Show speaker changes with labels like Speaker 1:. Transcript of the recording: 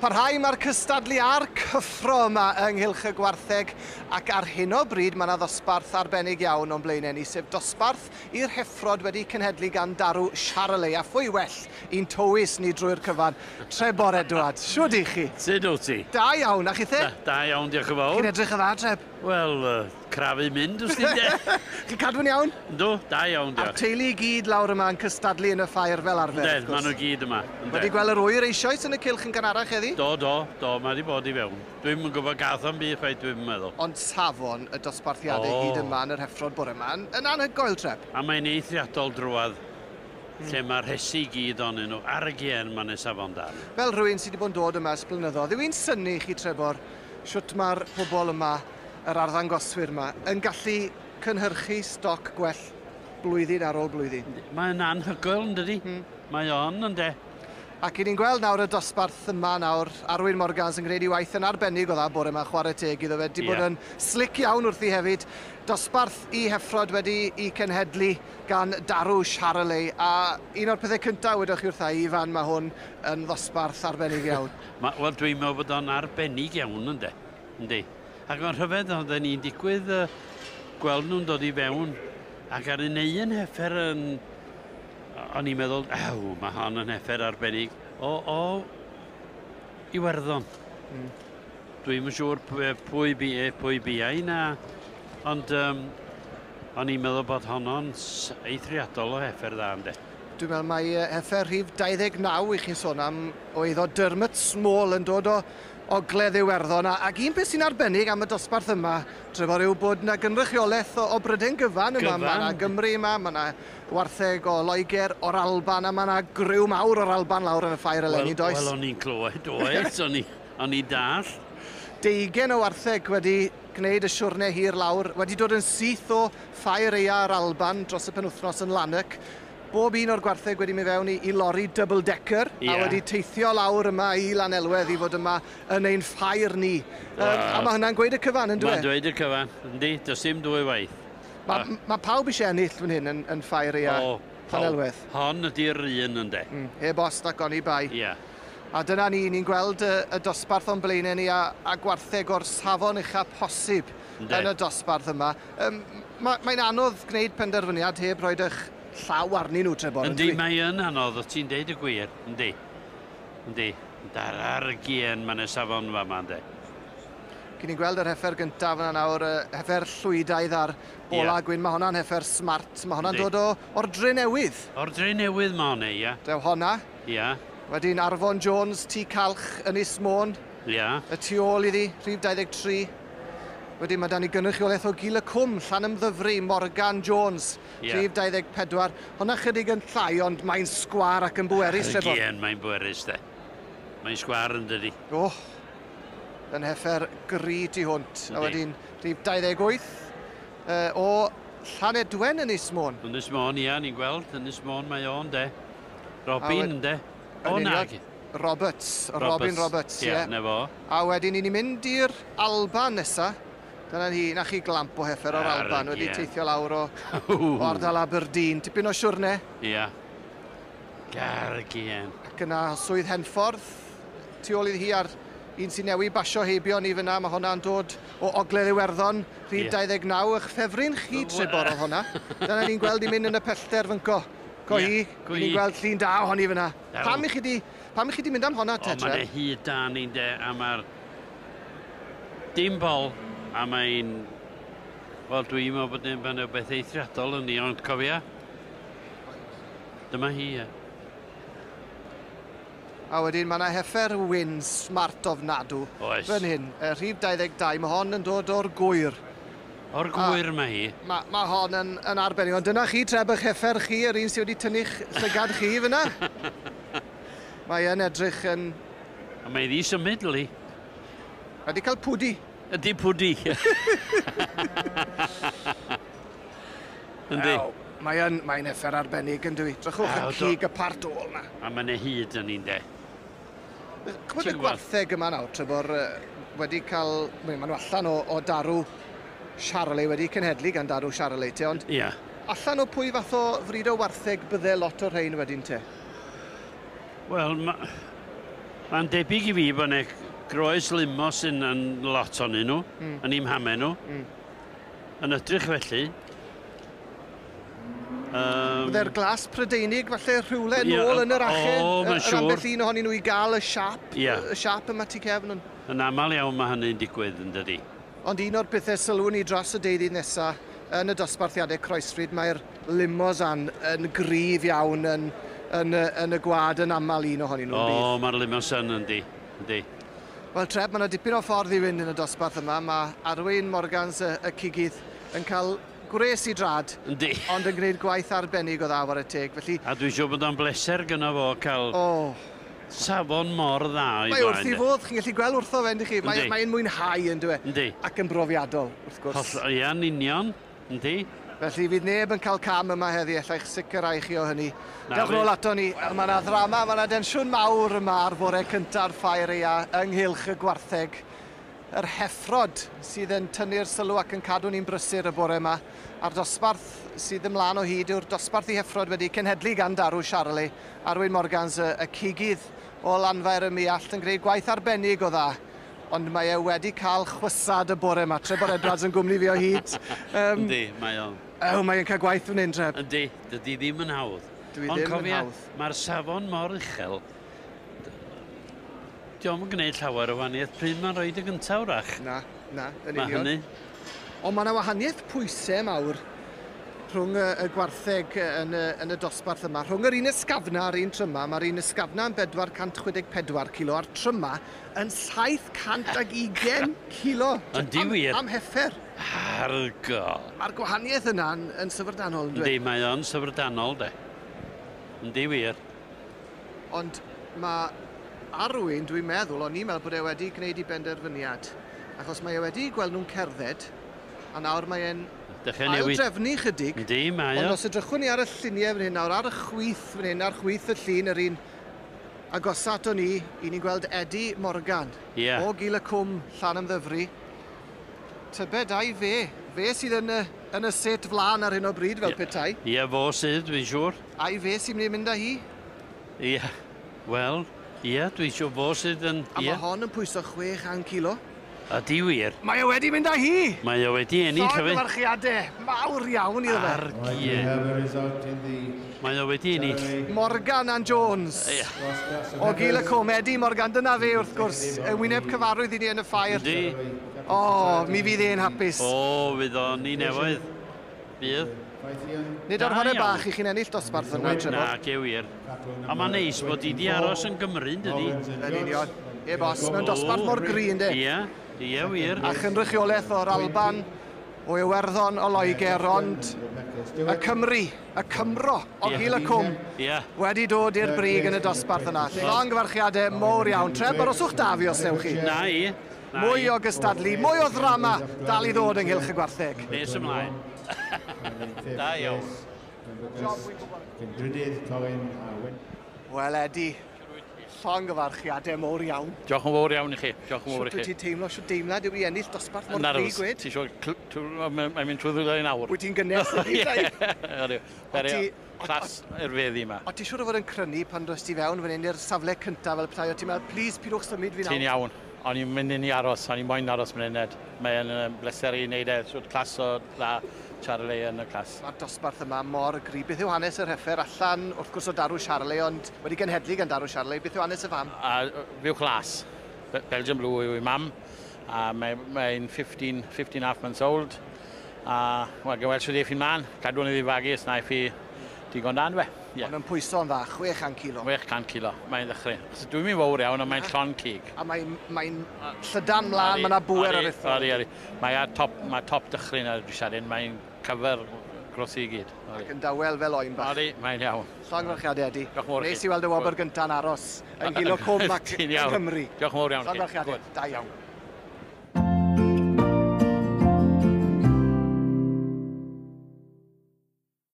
Speaker 1: Parhau mae'r cystadlu a'r cyffro yma ynghylch y gwartheg, ac ar hyn o bryd mae yna ddosbarth arbennig iawn o'n blaenau ni, sef dosbarth i'r heffrod wedi cenhedlu gan darw Charolais, a phwy well i'n tywys ni drwy'r cyfan. Trebor Edwards, shwd i chi?
Speaker 2: Sut wyt ti?
Speaker 1: Da iawn, a chithe?
Speaker 2: Da, da iawn, diolch yn fawr.
Speaker 1: Chi'n edrych yn dda, Treb?
Speaker 2: Wel, crafu mynd, wrth ti de.
Speaker 1: Chi'n cadw'n iawn?
Speaker 2: Yndw, da iawn, diolch.
Speaker 1: A'r teulu i gyd lawr yma yn cystadlu yn y ffair fel arfer,
Speaker 2: wrth gwrs. Maen nhw gyd yma.
Speaker 1: Wedi gweld yr ŵyr eisoes yn y cylch yn gynharach heddi?
Speaker 2: Do, do, do, mae wedi bod i fewn. Dwi'm yn gwybod gath o'm byd chwaith, dwi'm yn meddwl.
Speaker 1: Ond safon y dosbarthiadau hyd yma yn yr heffrod bore yma yn, yn anhygoel, Treb.
Speaker 2: A mae'n eithriadol drwad, lle mae'r rhesi i gyd onyn nhw. Ar y gên, mae'n ei safon da.
Speaker 1: Fel rhywun sydd wedi bod yn dod yma ers blynyddoedd, yw hi'n synnu i chi, Trebor, shwt mae'r pobl yma, yr arddangoswyr yma, yn gallu cynhyrchu stoc gwell blwyddyn ar ôl blwyddyn?
Speaker 2: Mae'n anhygoel, yn dydi? Mae o'n, ynde?
Speaker 1: Ac i ni'n gweld nawr y dosbarth yma nawr, Arwyn Morgans yn gwneud ei waith yn arbennig o dda bore yma, chwarae teg iddo fe, di bod yn slic iawn wrthi hefyd. Dosbarth i heffrod wedi i cenhedlu gan darw Charolais, a un o'r pethau cyntaf wedwch chi wrtha i, Ifan, mae hwn yn ddosbarth arbennig iawn.
Speaker 2: Wel, dwi'n meddwl bod o'n arbennig iawn, ynde? Yndi. Ac o'n rhyfedd, oedden ni'n digwydd gweld nhw'n dod i fewn, ac ar un un heffer yn... O'n i'n meddwl, ew, mae hon yn heffer arbennig o Iwerddon. Dwi'm yn siŵr pwy biau na, ond o'n i'n meddwl bod honno'n eithriadol o heffer dda, ynde.
Speaker 1: Dwi'n meddwl mai heffer rhif 29 i chi'n sôn am o eiddo Dermot Small yn dod o Ogledd Iwerddon. Ac un peth sy'n arbennig am y dosbarth yma, Trevor, yw bod yna gynrychiolaeth o Brydain gyfan yma. Mae yna Gymru yma, mae yna wartheg o Loegr, o'r Alban, a mae yna griw mawr o'r Alban lawr yn y ffair eleni, does?
Speaker 2: Wel, o'n i'n clywed, oes, o'n i'n dall.
Speaker 1: 20 o wartheg wedi gwneud y siwrne hir lawr, wedi dod yn syth o ffair aeaf yr Alban dros y penwythnos yn Lanark. Bob un o'r gwartheg wedi mynd fewn i lori double-decker a wedi teithio lawr yma i Lanelwedd i fod yma yn ein ffair ni. A mae hynna'n gweud y cyfan, yn dwi?
Speaker 2: Mae'n dweud y cyfan, yndi, does dim dwy waith.
Speaker 1: Mae pawb eisiau ennill fan hyn yn ffair aeaf Llanelwedd.
Speaker 2: Hon ydy'r un, ynde.
Speaker 1: Heb os ac oni bai. A dyna ni, ni'n gweld y dosbarth o'n blaenau ni a gwartheg o'r safon ucha posib yn y dosbarth yma. Mae'n anodd gwneud penderfyniad heb roed eich llaw arnyn nhw, Trebor.
Speaker 2: Yndi, mae yn anodd, o ti'n deud y gwir, yndi. Yndi, ar y gien mae'n y safon fa yma, yndi.
Speaker 1: Cyn ni'n gweld yr heffer gyntaf yna nawr, heffer llwydaidd ar bola gwyn, mae hwnna'n heffer smart, mae hwnna'n dod o'r Dre Newydd.
Speaker 2: O'r Dre Newydd mae hwnna, ia.
Speaker 1: Dew honna. Wedyn Arfon Jones, Tŷ Calch, Ynys Môn. Y tu ôl iddi, rhif 23. Wedyn mae da ni gynrychiolaeth o Gil y Cwm, Llanymddyfri, Morgan Jones, rhif 24. Honna chydig yn llai, ond mae'n sgwar ac yn bwerus, Trebor.
Speaker 2: Ie, mae'n bwerus, de. Mae'n sgwar yn dydi.
Speaker 1: O, yn heffer gri tu hwnt. A wedyn rhif 28 o Llanedwen Ynys Môn.
Speaker 2: Ynys Môn, ia, ni'n gweld. Ynys Môn mae o'n, de. Robin, de. O, nag.
Speaker 1: Roberts, Robin Roberts, ie.
Speaker 2: Ie, na fo.
Speaker 1: A wedyn ni'n mynd i'r Alban nesa. Dyna ni, na chi glamp o heffer o'r Alban, wedi teithio lawr o ardal Aberdeen. Tipyn o siwrne.
Speaker 2: Ia. Gargien.
Speaker 1: Ac yna swydd Henffordd, tu ôl iddi hi ar un sy'n newid basio heibio ni fyna, mae hwnna'n dod o Ogledd Iwerddon, rhif 29, eich ffefryn chi, Trebor, oedd hwnna. Dyna ni'n gweld i mynd yn y pellter fynco. Co hi, ni'n gweld llun da ohoni fyna. Pam i chi di mynd am honna, te, Tref?
Speaker 2: O, mae'n hyd da ni'n de, a mae'r dim bol, a mae'n... Wel, dwi'n meddwl bod yn beth eithriadol yn ni, ond cofia, dyma hi, ie.
Speaker 1: A wedyn mae yna heffer wyn smart ofnadw.
Speaker 2: Oes.
Speaker 1: Fan hyn, rhif 22, mae hon yn dod o'r Gwyr.
Speaker 2: O'r Gwyr mae hi.
Speaker 1: Mae hon yn arbennig, ond dyna chi, Treb, eich heffer chi, yr un sydd wedi tynnu'ch llygad chi fyna. Mae yn edrych yn...
Speaker 2: A mae ddi symud, li.
Speaker 1: Wedi cael pwdi.
Speaker 2: Ydy pwdi. Yndi.
Speaker 1: Mae'n heffer arbennig, yn dwi. Drychwch y cig y part ôl na.
Speaker 2: A mae'n hyd yn un de.
Speaker 1: Ch'mod y gwartheg yma nawr, Trebor, wedi cael... Maen nhw allan o darw Charolais, wedi cenhedlu gan darw Charolais, te, ond allan o pwy fath o fryd o wartheg bydde lot o'r rhain wedyn te?
Speaker 2: Wel, mae Mae'n debyg i fi bod yna groes Limousin yn lot onyn nhw, yn eu mhamau nhw. Yn ydrych felly.
Speaker 1: Bydde'r glas Prydeinig falle rhywle nôl yn yr ache?
Speaker 2: O, mae'n siŵr.
Speaker 1: Ambell un ohonyn nhw i gael y siap, y siap yma tu cefn.
Speaker 2: Yn aml iawn mae hynny'n digwydd, yn dydi.
Speaker 1: Ond un o'r pethau sylwn ni dros y deuddydd nesaf yn y dosbarthiadau croesfrid, mae'r Limousin yn gryf iawn yn y gwad yn aml un ohonyn nhw'n bydd.
Speaker 2: O, mae'r Limousin yndi, yndi.
Speaker 1: Wel, Treb, mae yna dipyn o ffordd i fynd yn y dosbarth yma. Mae Arwyn Morgans y cigydd yn cael gwres i drad,
Speaker 2: yndi.
Speaker 1: Ond yn gwneud gwaith arbennig o dda war y teg. Felly...
Speaker 2: A dwi'n siŵr bod o'n bleser gyda fo cael safon mor dda i
Speaker 1: Mae wrth i fodd, chi'n gallu gweld wrtho fe, yndych chi? Mae'n mwynhau, yn dyw e?
Speaker 2: Yndi.
Speaker 1: Ac yn brofiadol, wrth gwrs.
Speaker 2: Ia, yn union, yndi.
Speaker 1: Felly fydd neb yn cael cam yma heddi, allai'ch sicrhau chi o hynny. Dewch nôl ato ni. Mae yna ddrama, mae yna densiwn mawr yma ar fore cynta'r ffair aea ynghylch y gwartheg. Yr heffrod sydd yn tynnu'r sylw ac yn cadw ni'n brysur y bore yma. A'r dosbarth sydd ymlaen o hyd yw'r dosbarth i heffrod wedi cenhedlu gan Darw Charlie. Arwyn Morgans, y cigydd o Lanfair ym Muallt, yn gwneud gwaith arbennig o dda. Ond mae e wedi cael chwysad y bore yma. Trebor Edwards yn gwmni fi o hyd.
Speaker 2: Yndi, mae o'n.
Speaker 1: Ew, mae'n cael gwaith fan hyn, Treb.
Speaker 2: Yndi, dydy ddim yn hawdd.
Speaker 1: Dwi ddim yn hawdd.
Speaker 2: Mae'r safon mor uchel. Dio'm yn gwneud llawer o wahaniaeth pryd mae'n rhoi y gyntaf wrach.
Speaker 1: Na, na, yn union. Mae hynny. Ond mae yna wahaniaeth pwysau mawr rhwng y gwartheg yn y dosbarth yma. Rhwng yr un ysgafna a'r un tryma, mae'r un ysgafna yn 464 kilo a'r tryma yn 720 kilo.
Speaker 2: Yndi wir.
Speaker 1: Am heffer.
Speaker 2: Argol.
Speaker 1: Mae'r gwahaniaeth yna yn syfrdanol, yndw?
Speaker 2: Yndi, mae o'n syfrdanol, de. Yndi wir.
Speaker 1: Ond mae Arwyn, dwi'n meddwl, o'n i'n meddwl bod e wedi gwneud ei benderfyniad. Achos mae e wedi gweld nhw'n cerdded, a nawr mae e'n aildrefnu chydig.
Speaker 2: Yndi, mae o.
Speaker 1: Ond os edrychwn ni ar y lluniau fan hyn nawr, ar y chwith fan hyn, ar chwith y llun, yr un agosa ato ni, i ni'n gweld Eddie Morgan.
Speaker 2: Yeah.
Speaker 1: O Gil y Cwm, Llanymddyfri. Tybed ai fe. Fe sydd yn y set flan ar hyn o bryd fel petai.
Speaker 2: Ie, fo sydd, dwi'n siŵr.
Speaker 1: Ai fe sy'n mynd i mynd â hi?
Speaker 2: Ie, wel, ie, dwi'n siŵr fo sydd yn...
Speaker 1: A mae hon yn pwyso 600 kilo.
Speaker 2: Ydy wir.
Speaker 1: Mae o wedi mynd â hi!
Speaker 2: Mae o wedi ennill, hefyd.
Speaker 1: Llongyfarchiadau mawr iawn iddo fe.
Speaker 2: Argie. Mae o wedi ennill.
Speaker 1: Morgan and Jones. O Gil y Cwm, Eddie Morgan, dyna fe wrth gwrs. Y wyneb cyfarwydd i ni yn y ffair.
Speaker 2: Yndi.
Speaker 1: O, mi fydd e'n hapus.
Speaker 2: O, fydd o'n i nefoedd. Bydd.
Speaker 1: Nid o'r chwarae bach i chi'n ennill dosbarth yna, Trevor.
Speaker 2: Na, ge wir. A mae'n neis bod i di aros yn Gymru, dydi?
Speaker 1: Yn union. E bos, mewn dosbarth mor gry, ynddi?
Speaker 2: Ie. Ie, wir.
Speaker 1: A chynrychiolaeth o'r Alban, o Iwerddon, o Loegr, ond y Cymru, y Cymro o Gil y Cwm, wedi dod i'r brig yn y dosbarth yna. Llongyfarchiadau mowr iawn. Treb, aroswch da fi os newch chi.
Speaker 2: Na i.
Speaker 1: Mwy o gystadlu, mwy o ddrama dal i ddod ynghylch y gwartheg.
Speaker 2: Nes ymlaen. Da iawn.
Speaker 1: Wel, Eddie, llongyfarchiadau mowr iawn.
Speaker 3: Diolch yn fawr iawn i chi. Diolch yn fawr i chi.
Speaker 1: Sut wyt ti'n teimlo, sut deimlad yw i ennill dosbarth mor gry gwed?
Speaker 3: Ti eisiau, mae'n mynd trwy ddwylo i nawr.
Speaker 1: Wyt ti'n gynnes ydy?
Speaker 3: Ie. Clas i'r feddi yma.
Speaker 1: O ti siŵr o fod yn crynu pan does ti fewn fan hyn i'r safle cyntaf fel petai, o ti'n meddwl, plis, pidwch symud fi nawr.
Speaker 3: Ti'n iawn. O'n i'n mynd i ni aros, o'n i'n moyn aros mynd uned. Mae'n bleser i wneud e, sort clas o dda Charlie yn y clas.
Speaker 1: Mae'r dosbarth yma mor gry. Beth yw hanes yr heffer allan, wrth gwrs o Darw Charlie, ond wedi genhedlu gan Darw Charlie, beth yw hanes y fam?
Speaker 3: A fyw glas. Belgian Blue yw ei mam. A mae'n 15 and a half months old. A wel, gweld sydd eiffin man, cadw yn iddi fagu, os na i digon dan fe.
Speaker 1: Yeah. Ond yn pwyso'n dda, 600 kilo.
Speaker 3: 600 kilo, mae'n ddechrau. Dwi'n mynd fawr iawn, ond mae'n llon cig.
Speaker 1: A mae'n llydan mlaen, mae'n bwer ar eitha.
Speaker 3: Ari, ari. Mae ar top, mae top dychryn ar y siarad, mae'n cyfer gros i gyd.
Speaker 1: Ac yn dawel fel oen bach.
Speaker 3: Ari, mae'n iawn.
Speaker 1: Llongyfarchiadau, Eddie.
Speaker 3: Diolch yn fawr i chi.
Speaker 1: Nes i weld y wobr gynta'n aros yn Gil y Cwm ac yng Nghymru.
Speaker 3: Diolch yn fawr iawn.
Speaker 1: Llongyfarchiadau, da iawn.